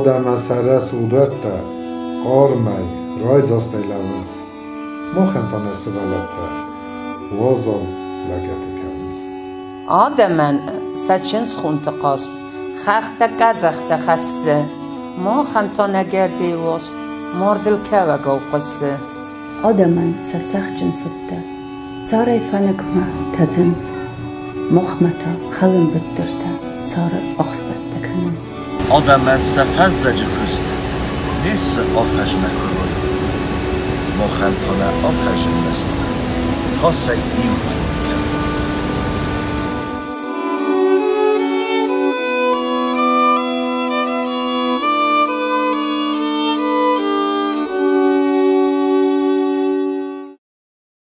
Адӕмӕн сӕ рӕсугъд уӕттӕ хъармӕй, райдзастӕй лӕууынц, махӕн та нӕ сывӕллӕттӕ уазал лӕгӕты кӕуынц. Адӕмӕн сӕ чындзхонты хъазт хӕхтӕ къӕдзӕхтӕ хӕссы, махӕн та нӕ гӕдыйы уаст мардыл кӕуӕгау хъуысы. Адӕмӕн сӕ цӕхджын фыдтӕ царӕй фӕныкмӕ тӕдзынц, махмӕ та хӕлынбыттыртӕ цары ахстӕттӕ кӕнынц. Адӕмӕн сӕ фӕззӕджы куыст ницы афӕзмӕ куырой, махӕн та нӕ афӕзы маст тасӕй ивгъуыд.